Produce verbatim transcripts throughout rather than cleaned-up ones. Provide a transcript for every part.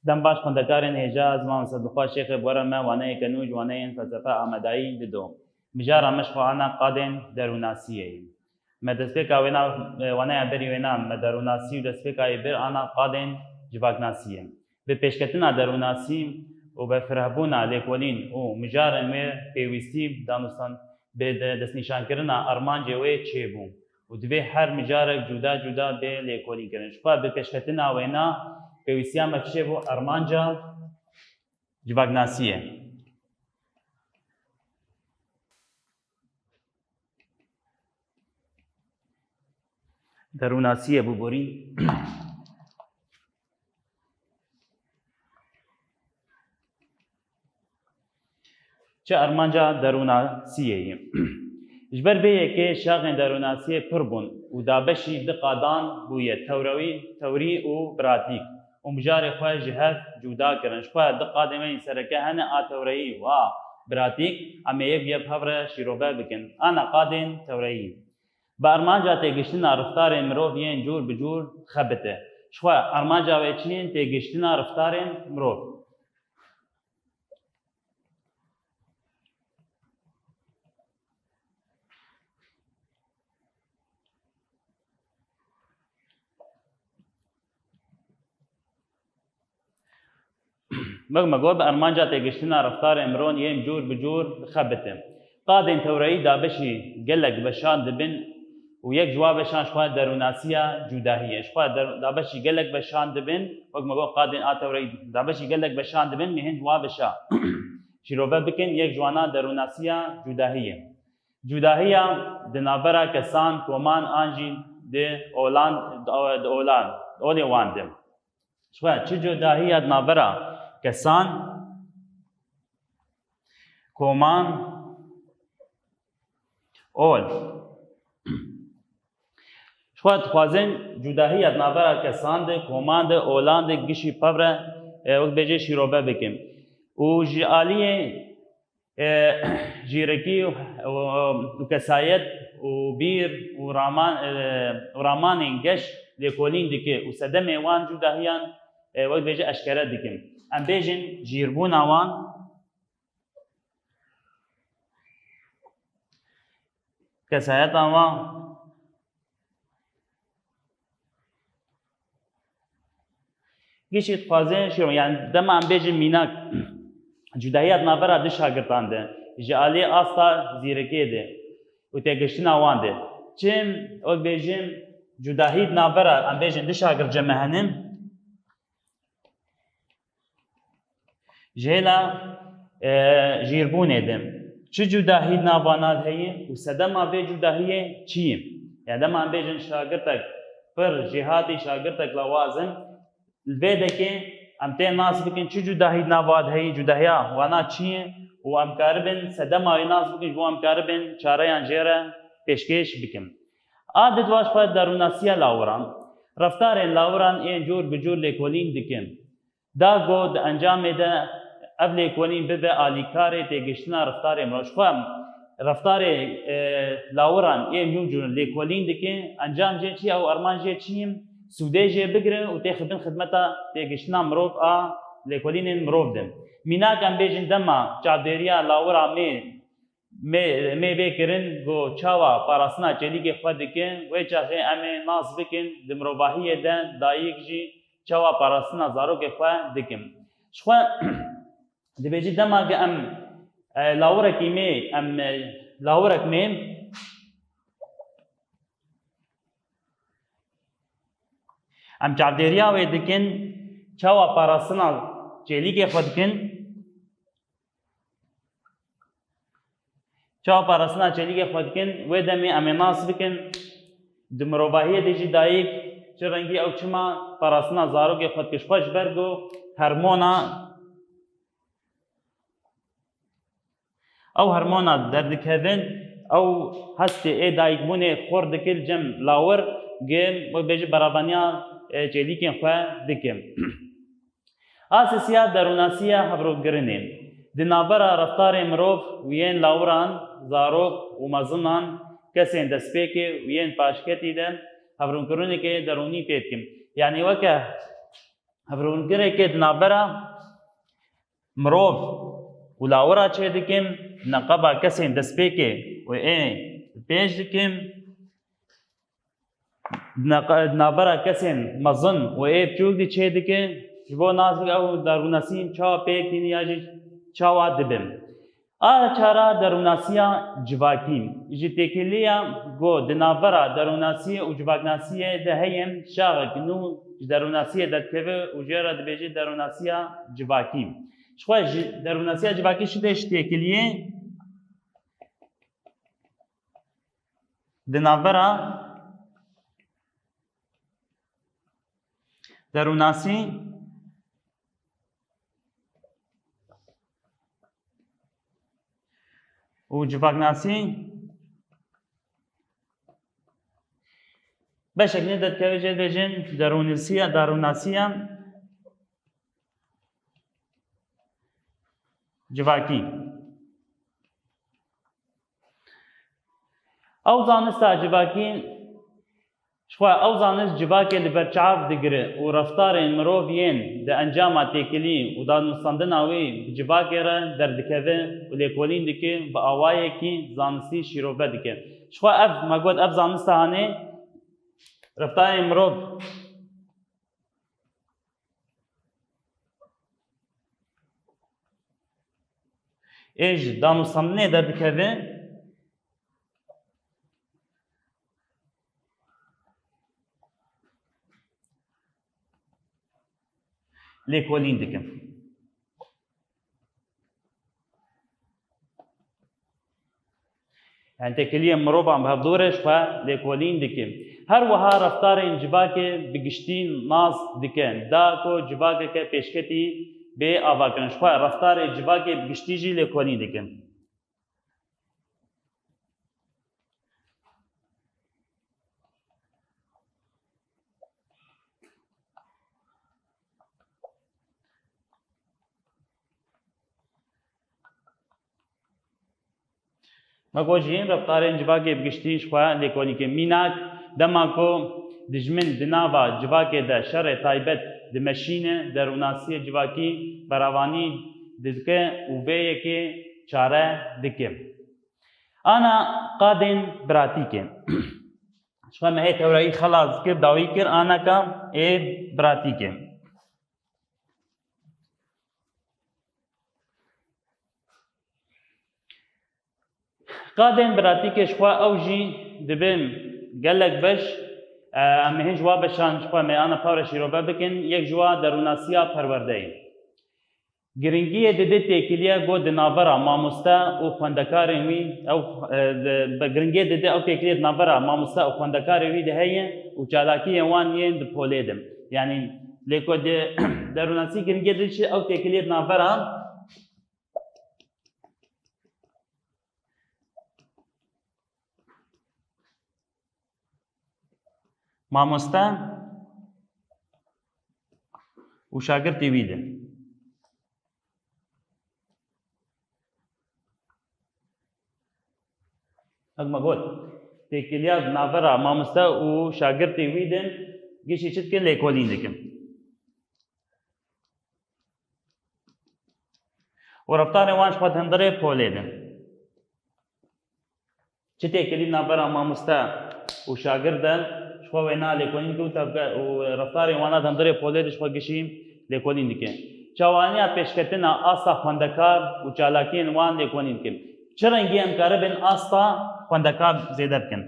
Dem baş xwendekarên hêja, ez Mam Sedulxwa Şêxê bi we re me waneyeke nû ji waneyên felsefe Amedayî dido. Mijara me ji xwe ana qadên derûnasiyê ye. Me destpêka wêna, waneya berî wêna me derûnasî û destpêka yê bir ana qadên civaknasiyê. Bi pêşketina derûnasî û bi firehbûna lêkolîn û mijarên wê pêwîstî danûstan bi de-, destnîşankirina armancê wê çêbû û divê her mijarek cuda cuda bê lêkolînkirin. Ji xwe bi pêşketina wêna pêwîstiya me çêbû armanca civaknasiyê. Derûnasiyê biborîn. Çi armanca derûnasiyê ye? Ji ber vê yekê şaxên derûnasiyê pir bûn û dabeşî di qadan bûye, tewrewî, tewrî û pratîk û mijarê xwe ji hev cuda kirin. Ji xwe di qadên me yên sereke hene a tewreyî û a pratîk, em ê yek bi yek hev re şîrove bikin. Ana qadên tewreyî. Bi armanca têgiştina riftarên mirov yên cûr bi cûr xebite. Ji xwe armanca wê çi yên têgiştina riftarên mirov? Wek me got, bi armanca têgiştina riftarên miron yên cûr bi cûr dixebite. Qadên tewreyî dabeşî gelek beşan dibin û yek ji wa beşan ji xwe derûnasiya cudahî ye. Ji xwe der-, dabeşî gelek beşan dibin, wek me got, qadên a tewreyî dabeşî gelek beşan dibin, mê hin ji wa beşa şîrove bikin, yek ji wana derûnasiya cudahî ye. Cudahiya di navbera kesan, koman an jî di olan, di olan, olê wan de. Ji xwe çi cudahiya di navbera kesan, koman, ol. Ji xwe dixwazin cudahiya di navbera kesan de, koman de, olan de gişî pevre, e, wek bêje şîrove bikin. Û ji aliyê e, jîrekî û, û, û kesayet û bîr û raman, e, û ramanên geş lêkolîn dike û sedemê wan cudahiyan, e, wek bêje eşkere dikin. Em bêjin jîrbûna wan, kesayeta wan, Gişî dixwazin şîro, yani dema em bêjin mînak, cudahiya di navbera du şagirtan de, ji aliyê asta zîrekê de û têgiştina wan de. Çim, wek bêjin, cudahî di navbera, em bêjin du şagird cem me henin, Ji hêla, e, jîrbûnê de çi cudahî di nav vana de heye û sedema vê cudahiyê çi ye? Ya dema em bêjin şagirtek pir jêhatî, şagirtek lawaz in, li vê dekê em tê nas bikin çi cudahî di nav wa de heye, cudahiya wana çi ye û em karibin sedema wê nas bikin, ji bo em karibin çareyan jê re pêşkêş bikin. A di dwaş xwe derûnasiya lawiran, reftarên lawiran ên cûr bi cûr lêkolîn dikin. Da ku di encamê de ev lêkolîn bibe alîkarê têgiştina reftarê mirov. Ji xwe reftarê, e, lawiran ê cûr cûr lêkolîn dike, encam jê çi ye û armanc jê çi ye, sûdê jê bigire û têxe bin xidmeta têgiştina mirov a lêkolînên mirov de. Mînak em bêjin dema çavdêriya lawira mê Mê, mê bê kirin ku çawa parastina çêlîkê xwe dikin, wê çaxê em ê nas bikin, di mirovahiyê de dayik jî çawa parastina zarokê xwe dikin. Ji xwe dibêjî dema ku em, e, lawirekî mê, em, e, lawirek mê, em çavdêriya wê dikin, çawa parastina çêlîkê xwe dikin, Çawa parastina çêlîkê xwe dikin, wê demê em ê nas bikin, di mirovahiyê de jî dayik çi rengî ew çima parastina zarokê xwe dike. Ji xwe ji ber ku hermona, ew hermona derdikevin, ew hestê ê dayikbûnê xor dike li cem lawir, gê wek bêje beravaniya, e, çêlîkên xwe dike. A sisiya derûnasiya hevrokirinê. Di navbera reftarê mirov û yên lawiran, zarok û mezinan, kesên destpêkê û yên paşketî de hevrokirinekê derûnî tê dikin. Yanî weke Hevronkirêkê di navbera mirov û lawira çêdikim, neqeba kesên destpêkê û ê pêş dikim, neqe-, navbera kesên mezin û ê biçûk dî çêdike, ji bo nas bike ew darûnasî çawa pêk tînin ya jî çawa dibin. A çara darûnasiya civakî. Ji têkiliya ku di navbera darûnasiyê û civaknasiyê de heye, şaxek nû ji darûnasiyê derdikeve û jê re dibêje darûnasiya civakî. Jixwe ji darûnasiya civakî şide ji têkiliyê di navbera darûnasî û civaknasî beşek nê derdikeve jê dibêjin darûnasiya, darûnasiya civakî. Ew zanista civakî, jixwe ew zanist civakê li ber çav digire û reftarên mirov yên di encama têkilî û danûstandina wî bi civakê re derdikeve û lêkolîn dike, bi awayekî zanistî şîrove dike. Jixwe ev, me got, ev zanista hanê reftarên mirov ê ji danûstandinê derdikeve, lêkolîn dikin. Yani têkiliyên mirovan bi hevdû re ji xwe lêkolîn dike. Her wiha reftarên civakê bi giştî nas dike. Da ku civakeke pêşketî bê avakirin. Ji xwe reftarê civakê bi giştî jî lêkolîn dike. Me got jî, reftarên civakê bi giştî ji xwe lêkolîn dikin. Mînak, dema ku dijmin di nava civakê de şerê taybet dimeşîne, derûnasiyê civakî beravanî dike û vê yekê çare dike. Ana qadên biratîkê. Ji xwe me hê tewreyî xelas kir, dawî kir, anaka ê biratîkê. Qadên biratîkê ji xwe ew jî dibin gelek beş, e, em ê hin ji wa beşan ji xwe me ana pawre şîrove bikin, yek ji wa derûnasiya perwerdeyê. Giringiyê dide têkiliya ku di navbera mamoste û xwendekarên wî, ew, e, di, bi giringiyê dide ew têkiliyê di navbera mamoste û xwendekarê wî de heye û çalakiyên wan yên di polê de. Yanî, lê ku di derûnasî giringiyê dide çi ew têkiliyê di navbera mamoste û şagirtê wî de. Wek me got, têkiliya di navbera mamoste û şagirtê wî de giştî çi dikin, lêkolîn dikin. Û reftarên wan ji xwe di hundirê polê de. Çi têkilî navbera mamoste û şagird de ji xwe wêna lêkolîn dikin û tevge-, û reftarên wana di hundirê polê de ji xwe gişî lêkolîn dike. Çawaniya pêşketina asta xwendekar û çalakiyên wan lêkolîn dike. Çi rengî em karibin asta xwendekar zêde bikin?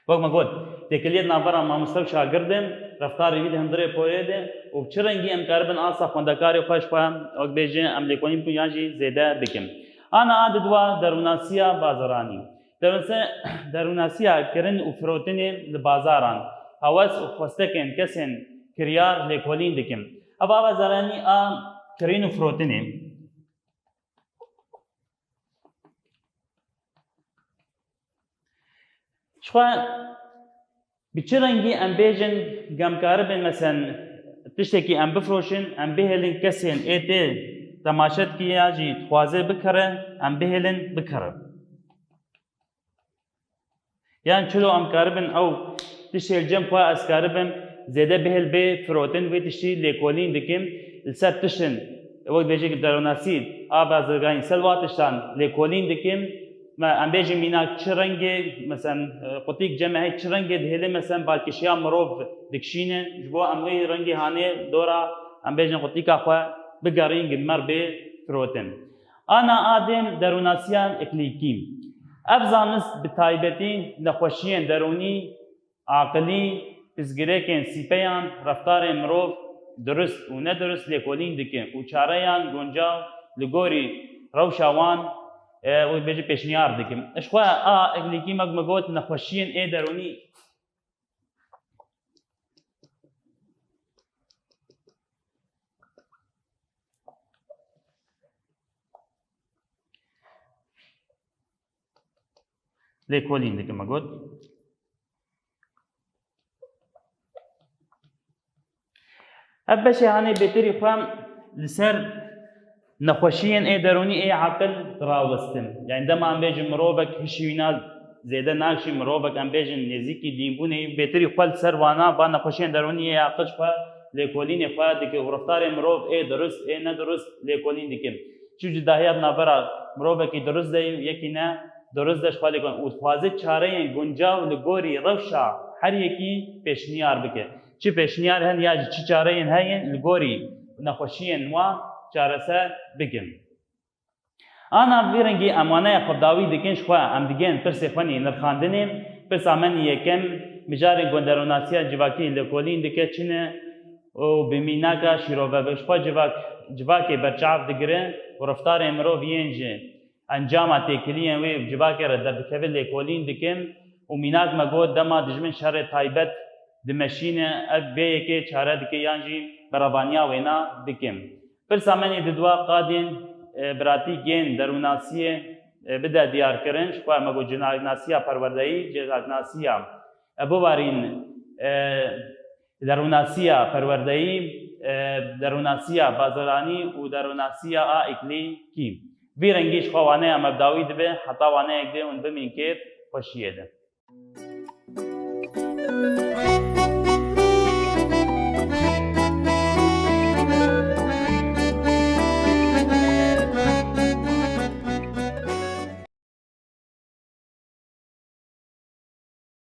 Wek me got, têkiliyê di navbera mamoste û şagird de, reftarê wî di hundirê polê de û bi çi rengî em karibin asta xwendekarê xwe ji xwe, wek bêje, em lêkolîn bikin yan jî zêde bikin. Ana a didwa derûnasiya bazaranî. Derûnse-, derûnasiya kirin û firotinê li bazaran, hewes û xwestekên kesên kiryar lêkolîn dikin. Ev a bazaranî a kirin û firotinê. Ji xwe bi çi rengî em bêjin, em karibin, meselen, tiştekî em bifroşin, em bihêlin kesên ê tê temaşe dike ya jî dixwaze bikire, em bihêlin bikire. Yan çilo em karibin ew tiştê li cem xwe ez karibim zêde bihêl bê firotin, wê tiştî lêkolîn dikim. Li ser tiştin wek dibêje ki deronasî a bazirganî ser wa tiştan lêkolîn dikim. Me em bêjin mînak çi rengê, meselen, e, qutîk cem me hey çi rengê dihêlê, meselen, balkişiya mirov dikişîne. Ji bo em wê rengê hanê dora, em bêjin qutîka xwe bigerîn, gi mer bê firotin. Ana a dêm derûnasiya îklîkî. Ev zanist bi taybetî nexweşiyên derûnî, aqilî, pirsgirêkên sîpeyan, reftarên mirov, durist û nedurist lêkolîn dikin û çareyan guncaw li gorî rewşa wan, e, wê bêjî pêşniyar dikin. Ji xwe a îklîkî me, me got nexweşiyên ê derûnî. Lêkolîn dikim, me got. Ev beşê hanê bêtirî xwe li ser nexweşiyên ê derûnî ê aqil dirawestin. Yani dema em bêjin mirovek hişî wîna zêde nakşî, mirovek em bêjin nêzîkî dînbûnê yî, bêtirî xwe li ser wana, van nexweşiyên derûnî ê aqil ji xwe lêkolînê xwe dike û reftarê mirov ê durist, ê nedurist lêkolîn dikin. Çi cudahiya di navbera mirovekî durist de yî û yekî ne durist de ji xwe lêkolîn û dixwaze çareyên guncaw li gorî rewşa her yekî pêşniyar bike. Çi pêşniyar hene ya jî çi çareyên heyên li gorî nexweşiyên wan çareser bikin. Ana vî rengî em waneya xwe dawî dikin, ji xwe em digên pirsê xwe nî nirxandinê. Pirsa me nî yekem, mijarên ku derûnasiya civakî lêkolîn dike çi ne û bi mînaka şîrove bi ji xwe civak, civakê berçav digire û reftarên mirov yên ji encama têkiliyên wê bi civakê re derdikeve lêkolîn dikin û mînak me got dema dijmin şerê taybet dimeşîne, ev vê yekê çare dike yan jî berevaniya wêna dikin. Pirsa me nî di dua qadên, e, biratî yên derûnasiyê, e, bide diyarkirin. Ji xwe me got cînaknasiya perwerdeyî, cînaknasiya, e, biwarîn, e, derûnasiya perwerdeyî, e, derûnasiya baziranî û derûnasiya a îklîkî. Vî rengî ji xwe waneya me bi dawî dibe, heta waneyek dê hûn bimîn kêf xweşiyê de.